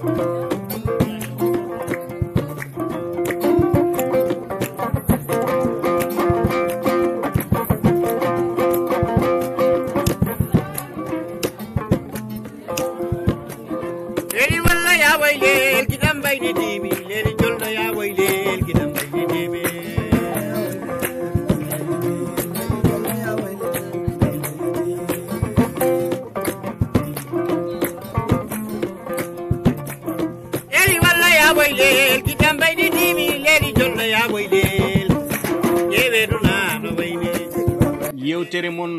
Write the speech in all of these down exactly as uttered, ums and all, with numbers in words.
Leeli walla ya waylel, giɗam mbayni dimi. Leeli jolɗo ya waylel, giɗam mbayni dimi. Leeli walla ya waylel, giɗam mbayni dimi. Leeli jolɗo ya waylel. Yewe duna no wayne. Yewtere mon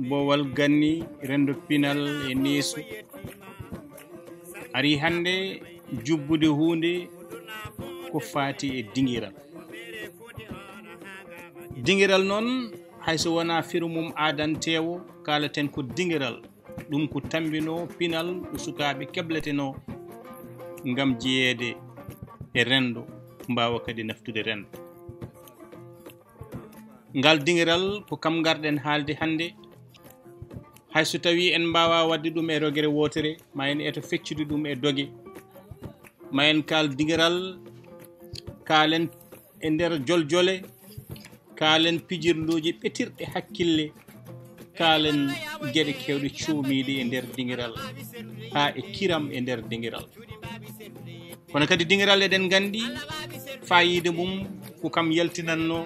Bowal Ganni, rendo pinal e neesu. Ari hannde jubbude huunde ko faati e dingiral. Dingiral noon, hay so wonaa firu mum aadanteewo, kaalaten ko dingiral. Ɗum ko tammbinoo pinal ɗo sukaaɓe kebletenoo ngam jeyeede e renndo, mbaawa kadi naftude renndo. Ngal dingiral ko kam ngarɗen haalde hannde. Hay so tawii en mbaawaa waɗde ɗum e rogere wootere, ma en eto feccude ɗum e doge. Ma en kaal dingiral, kaalen e nder joljole, kaalen pijirlooji ɓetirɗe hakkille, kaalen geɗe keewɗe coomiiɗe e nder dingiral, haa e kiram e nder dingiral. Kono kadi dingiral eɗen nganndi faayiida mum ko kam yaltinannoo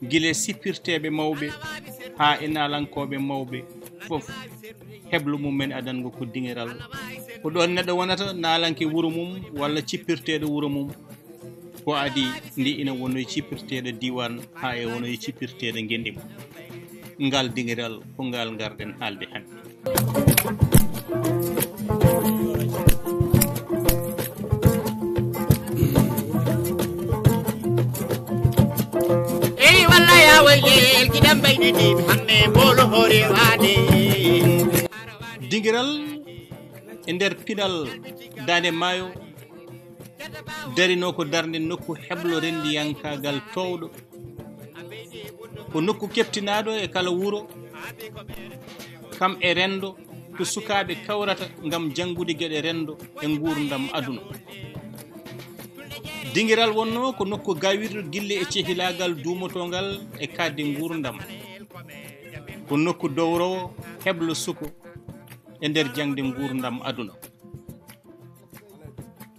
gila e sippirteeɓe mawɓe haa e naalankooɓe mawɓe fof. Heblo mum men adanngo ko dingiral. Ko ɗoon neɗɗo wonata naalanke wuro mum walla cippirteeɗo wuro mum. Ko adii nde ina wonoyi cippirteeɗo diiwaan haa e wonoyi cippirteeɗo ngenndi mum. Ngal dingiral ko ngal ngarɗen haalde hannde. Eyi walla ya waylel, giɗam mbayni dimi, hamme mbolo hoore waade. Dingiral e nder pinal Daande Maayo darinoo ko darnde nokku heblo renndiyankaagal toowɗo. Ko nokku keptinaaɗo e kala wuro, kam e renndo, to sukaaɓe kawrata ngam janngude geɗe renndo e nguurndam aduna. Dingiral wonnoo ko nokku gawirɗo gille e cehilaagal duumotoongal e kaaɗdi nguurndam. Ko nokku dowrowo heblo suko e nder jaŋde nguurndam aduna.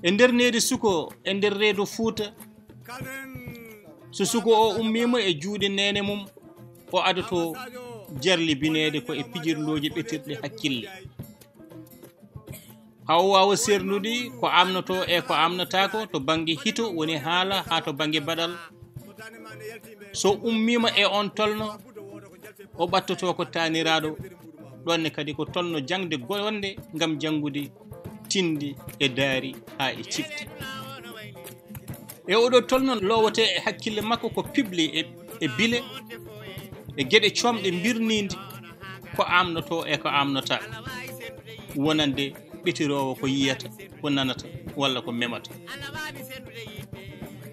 E nder needi suko, e nder reedu Fuuta, so suko o ummiima e juuɗe neene mum, o adoto jarlibineede ko e pijirlooji ɓetirɗi hakkille. Haa o waawa seerndude ko amnotoo e ko amnotaako to bannge hito woni haala haa to bannge baɗal. So ummiima e oon tolno, o ɓattoto ko taaniraaɗo. Ɗoon ne kadi ko tolno jaŋde wonde ngam janngude tindi e daari haa e cifti. E oɗo tolno lowete e hakkille makko ko pibli e, e bile e geɗe coomɗe mbirniindi ko amnotoo e ko amnotaa, wonande ɓetiroowo ko yiyata, ko nanata walla ko memata.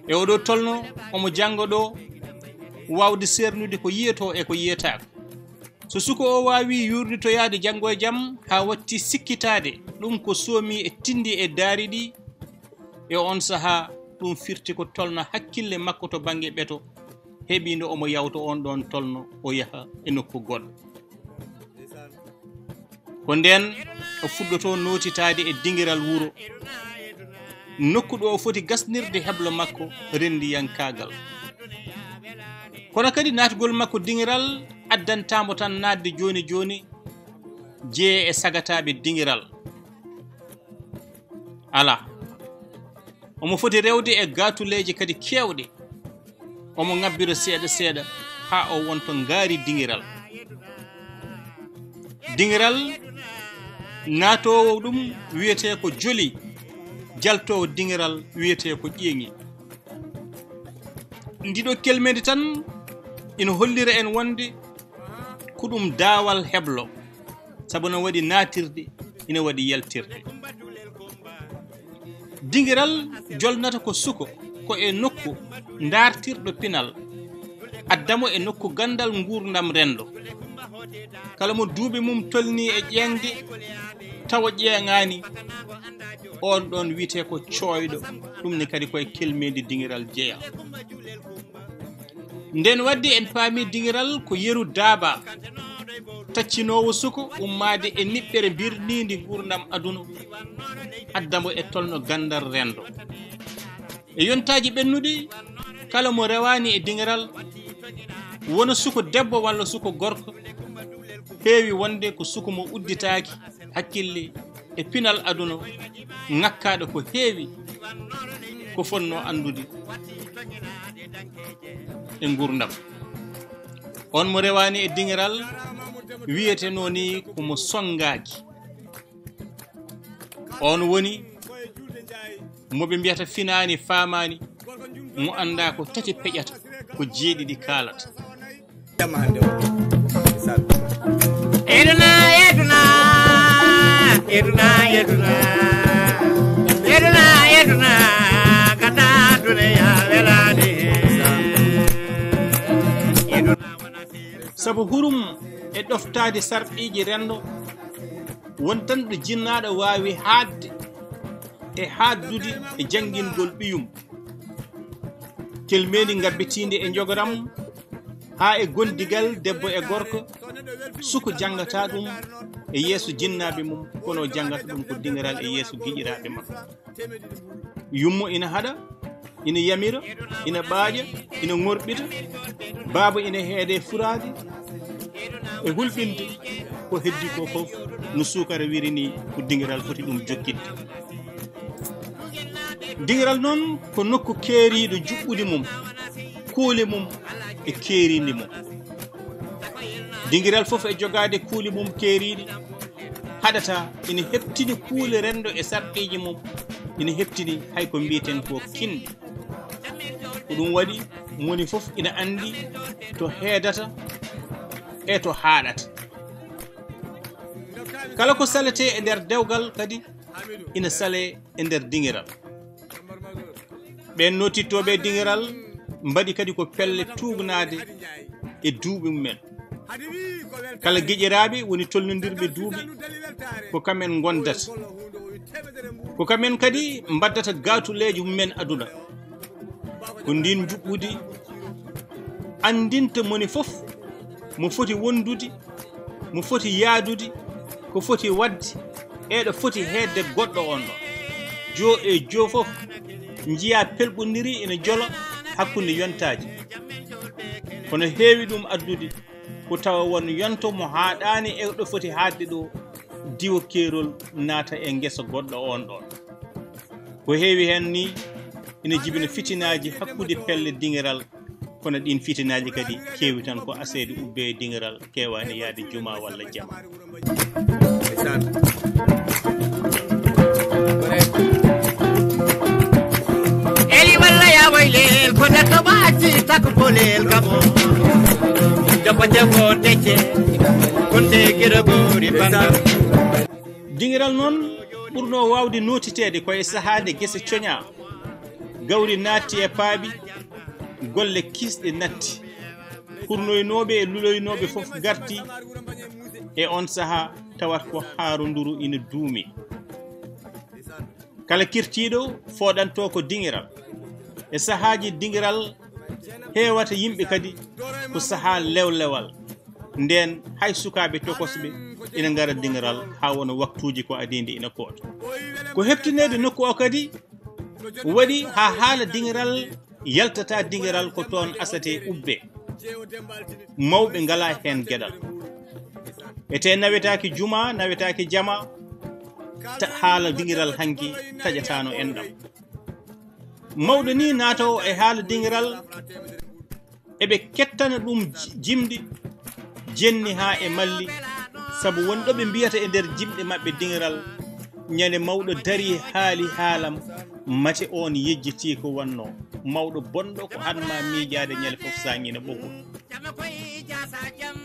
E oɗo tolno omo jannga ɗo waawde seernude ko yiyetoo e ko yiyetaako. So suko o waawii yuurnitoyaade janngo e jam haa watti sikkitaade ɗum ko soomi e tindi e daari ɗi, e oon sahaa ɗum firti ko tolna hakkille makko to bannge ɓeto, heɓiinde omo yawta oon ɗoon tolno o yaha e nokku goɗɗo. Ko ndeen o fuɗɗotoo nootitaade e dingiral wuro, nokku ɗo o foti gasnirde heblo makko renndiyankaagal. Kono kadi naatgol makko dingiral addantaa mo tan naatde jooni jooni jeye e sagataaɓe dingiral. Alaa. Omo foti rewde e gaatuleeje kadi keewɗe. Omo ŋabbira seeɗa seeɗa haa o wonto ngaari dingiral. Dingiral naatoowo ɗum wiyetee ko joli, jaltoowo dingiral wiyetee ko ƴeeŋi. Ndiɗo kelmeendi tan ina hollira en wonde ko ɗum daawal heblo, sabu no waɗi naatirde, ina waɗi yaltirde. Dingiral jolnata ko suko, ko e nokku ndaartirɗo pinal, adda mo e nokku ganndal nguurndam renndo. Kala mo duuɓi mum tolnii e ƴeeŋde, tawa ƴeeŋaani, oon ɗoon wiyetee ko cooyɗo. Ɗum ne kadi koye kelmeendi diŋiral jeyaa. Ndeen waɗde en paami diŋiral ko yeru daabaa, taccinoowo suko ummaade e niɓɓere birniindi nguurndam aduna, adda mo e tolno ganndal renndo. E yontaaji ɓennuɗi, kala mo rewaani e diŋiral, wona suko debbo walla suko gorko, heewi wonde ko suko mo udditaaki hakkille e pinal aduna, ŋakkaaɗo ko heewi ko fotnoo anndude e nguurndam. On mo rewaani e diŋiral wiyetenoo ni ko mo sonngaaki. On woni mo ɓe mbiyata finaani faamaani, mo anndaa ko tati peƴata, ko jeeɗiɗi kaalata. Eduna, eduna, eduna, eduna, eduna, eduna, kata duniya welani. Eduna wona siri. Sabu hurum e ɗoftaade sarɗiiji renndo, won tan ɗo jinnaaɗo waawi haadde e haaddude e janngingol ɓiyum. Kelmeendi ngabbitiindi e njogoram, haa e gondigal debbo e gorko, suko janngata ɗum e yeeso jinnaaɓe mum, kono o janngata ɗum ko diŋiral e yeeso giƴiraaɓe makko. Yummo ina haɗa, ina yamira, ina ɓaaƴa, ina ŋorɓita, baaba ina heede e furaade, e hulɓinde ko heddi ko fof, no suukara wiri ni, ko diŋiral foti ɗum jokkitde. Diŋiral noon ko nokku keeriiɗo juɓɓudi mum, kuule mum e keeriindi mum. Diŋiral fof e jogaade kuule mum keeriiɗi, haɗata ina heɓtini kuule renndo e sarɗiiji mum, ina heɓtini hay ko mbiyeten ko kinɗi. Ko ɗum waɗi moni fof ina anndi to heedata e to haaɗata. Kala ko saletee e nder dewgal kadi ina salee e nder diŋiral. Ɓeen nootittooɓe e diŋiral mbaɗi kadi ko pelle tuugnaade e duuɓi mumen. Kala giƴiraaɓe woni tolnondirɓe duuɓi, ko kamen ngondata. Ko kamen kadi mbaddata gaatuleeji mumen aduna. Ko ndiin njuɓɓudi anndinta moni fof mo foti wondude, mo foti yaadude, ko foti waɗde, e ɗo foti heedde goɗɗo on ɗon. Joo e joo fof njiyaa pelɓondiri ina jola hakkunde yontaaji. Kono heewi ɗum addude ko tawa won yonto mo haaɗaani e ɗo foti haaɗde ɗo, diwo keerol naata e ngesa goɗɗo on ɗon. Ko heewi heen ni ina jibina fitinaaji hakkunde pelle diŋiral, kono ɗiin fitinaaji kadi keewi tan ko aseede ubbee e diŋiral, keewaani yahde juma walla jama. Eli walla ya waylel, ko neɗɗo ɓaati takko bolel kamo. Joppa jaggo decce, konde giro gori banda. Diŋiral noon ɓurnoo waawde nootiteede ko e sahaa nde gese coñaa, gawri naatti e paabi, golle kiisɗe natti. Kurnoynooɓe e luloynooɓe fof garti e on sahaa, tawata ko haaronduru ina duumi. Kala kirtiiɗo fooɗantoo ko diŋiral. E sahaaji diŋiral heewata yimɓe kadi ko sahaa lewlewal. Ndeen hay sukaaɓe tokosɓe ina ngara diŋiral haa wona waktuuji ko adii nde ina koota. Ko heɓtineede nokku o kadi waɗi haa haala diŋiral yaltata diŋiral ko toon asate ubbee. Mawɓe ngalaa heen geɗal. Etee nawetaaki juma, nawetaaki jama, ta-, haala diŋiral hanki taƴataano enɗam. Mawɗo ni naatoowo e haala diŋiral, eɓe kettana ɗum ji-, jimɗi, jenni haa e malli, sabu won ɗo ɓe mbiyata e nder jimɗe maɓɓe diŋiral, ñande mawɗo darii haali haalam, mate oon yejjitii ko wannoo. Mawɗo bonɗo ko haɗ maa miijaade ñande fof saaŋiina ɓoggol.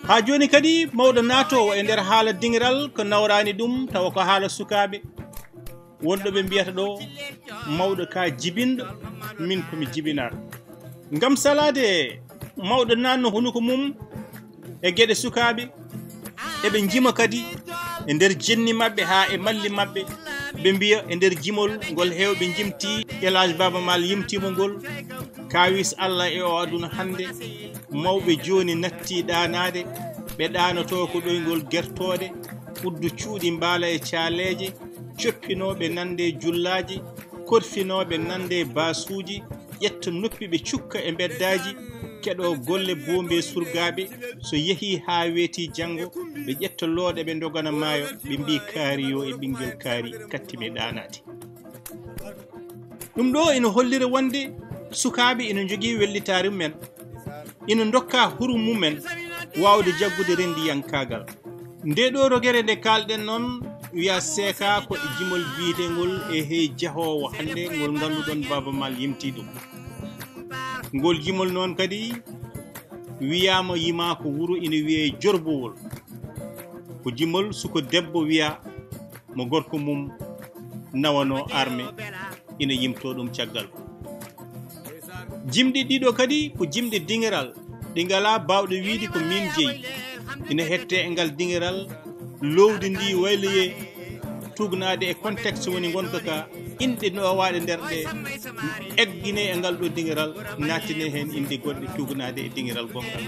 Haa jooni kadi mawɗo naatoowo e nder haala diŋiral ko nawraani ɗum, tawa ko haala sukaaɓe. Won ɗo ɓe mbiyata ɗo, mawɗo ka jibinɗo, min ko mi jibinaaɗo. Ngam salaade mawɗo naatno hunuko mum e geɗe sukaaɓe, eɓe njima kadi E nder jenni maɓɓe haa e malli maɓɓe, ɓe mbiya e nder jimol ngol heewɓe njimti, El Hadj Baaba Maal yimtiima ngol, kaawis Allah e o aduna hannde, mawɓe jooni natti ɗaanaade, ɓe ɗaanotoo ko ɗoyngol gertooɗe, uddu cuuɗi mbaala e caaleeje, coppinooɓe nande jullaaji, korfinooɓe nande baasuuji, ƴetta noppi ɓe cukka e mbeddaaji, keɗoo golle boombe surgaaɓe, so yehii haa weetii janngo, ɓe ƴetta looɗe ɓe ndogana maayo, ɓe mbii kaari yo e ɓinngel kaari, katti ɓe ɗaanaade. Ɗum ɗo ina hollira wonde sukaaɓe ina njogii wellitaare mumen, ina ndokka hurum mumen waawde jaggude renndiyankaagal. Nde ɗo rogere nde kaalɗen noon, wiya seeka ko e jimol biyetengol e hey jahoowo hannde ngol ngannduɗon Baaba Maal yimti ɗum. Ngol jimol noon kadi wiyaama yimaa ko wuro ina wiyee Jorbowol. Ko jimol suko debbo wiya mo gorko mum nawanoo arme ina yimtoo ɗum caggal. Jimɗi ɗiɗo kadi ko jimɗi diŋiral, ɗi ngalaa baawɗo wiyde ko miin jeyi. Ina hettee e ngal diŋiral, loowdi ndi wayloyee tuugnaade e contexte woni ngonka ka, inɗe nowaaɗe nder ɗe, egginee e ngal ɗo diŋiral, naattinee heen inɗe goɗɗe tuugnaade e diŋiral gonngal.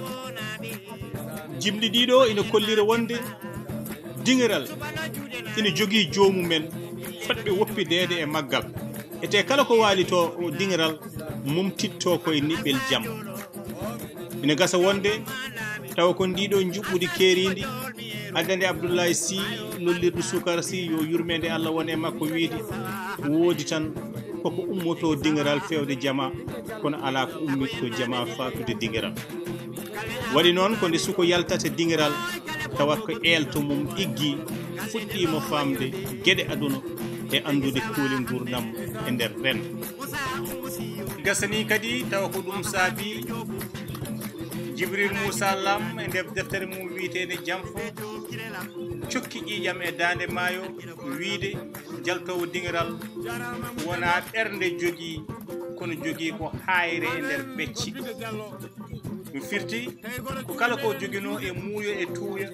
Jimɗi ɗiɗo ina kollira wonde diŋiral ina jogii joomumen fotɓe woppideede e maggal. Ete kala ko waali to o diŋiral mum titto koye niɓɓel jam. Ina gasa wonde tawa ko ndiɗo njuɓɓudi keerindi addande Abdoulaye Sy lollirdu sukara Sy yo yurmeende Allah won e makko wiide woodi tan koko ummoto diŋiral fewde jama kono alaa ko ummitto jama faatude diŋiral. Waɗi noon ko nde suko yaltata diŋiral tawat ko eelto mum ɗiggi fuɗɗiima faamde geɗe aduna e anndude kuule nguurndam e nder renndo. Gasani kadi tawa ko ɗum saabi Jibril Moussa Lam e nder deftere mum wiyeteende Jamfo cokki ƴiiƴam e daande maayo wiyde jaltoowo diŋiral wonaa ɓernde jogii kono jogii ko haayre e nder becce. Ɗum firti ko kala ko joginoo e muuyo e tuuya,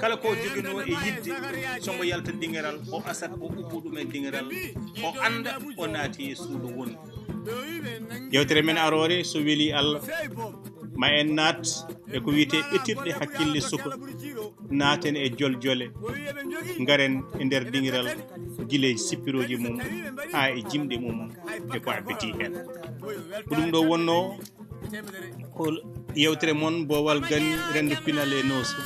kala ko joginoo e yidde, so mbo yalta diŋiral, o asat o ubbo ɗum e diŋiral, o annda o naati e suudu woni. Yewtere men aroore, so weli Allah, ma en naat e ko wiyetee ɓetirɗe hakkille suka, naaten e joljole, ngaren e nder diŋiral, gila e sippirooji mum haa e jimɗe mum e ko abbitii heen. Ko ɗum ɗo wonnoo ko yewtere mon Boowal Gani, renndo pinal e nooso,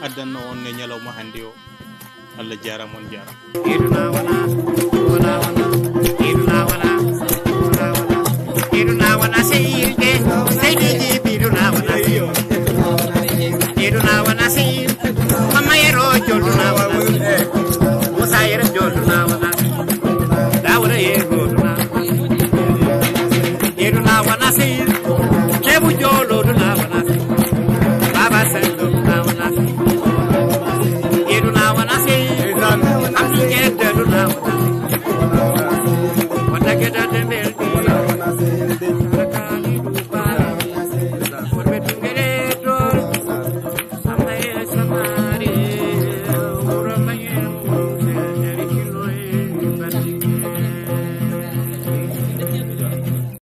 addanno on e ñalawma hannde o. Allah jaaraama, on jaaraama.